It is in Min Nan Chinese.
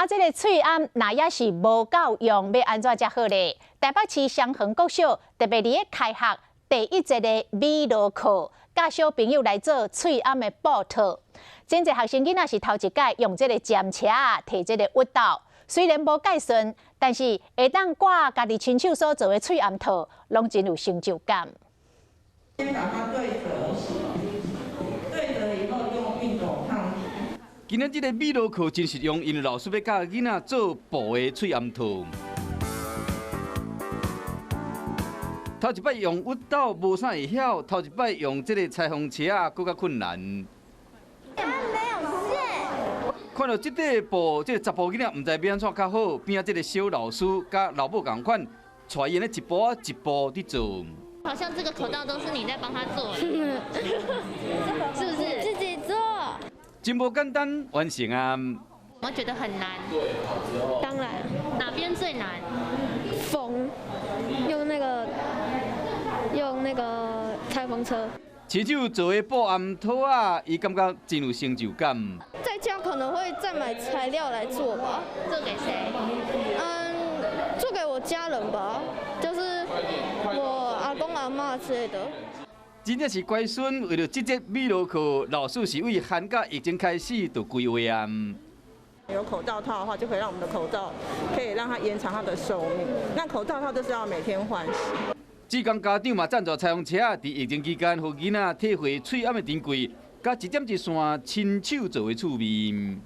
啊，這个喙罨若猶是無夠用，欲按怎才好咧？台北市雙橫國小特別佇咧開學第一節的美勞課，教小朋友來做喙罨的布套。真濟學生囡仔是頭一擺用這个針車提這个鬱豆，雖然無蓋順，但是會當掛家己親手所做的喙罨套，攏真有成就感。先把它對折，對折以後用熨斗燙。今仔這个美勞課真實用，因為老師欲教囡仔做布的喙罨套。頭一擺用鬱豆無啥會曉，頭一擺用這个裁縫車仔閣較困難。沒有線。看著這塊布，這个查埔囡仔毋知欲按怎較好，邊仔這个小老師佮老母仝款，帶𪜶咧一步仔一步佇做。好像這個口罩都是你在幫他做的，是不是？自己做。真無簡單，完成啊！我覺得很難。當然。哪邊最難？縫，用那個裁縫車。親手做的布頷套仔，伊感覺真有成就感。在家可能會再買材料來做吧。做給誰？做給我家人吧，就是我阿公阿嬤之類的。真正是乖孫，為著這節美勞課，老師是對寒假疫情開始就規劃啊。有口罩套的話，就可以讓我們的口罩可以讓它延長它的壽命。那口罩套就是要每天換洗。志工家長嘛贊助裁縫車，佇疫情期間，予囡仔體會喙罨的珍貴，佮一針一線親手做的趣味。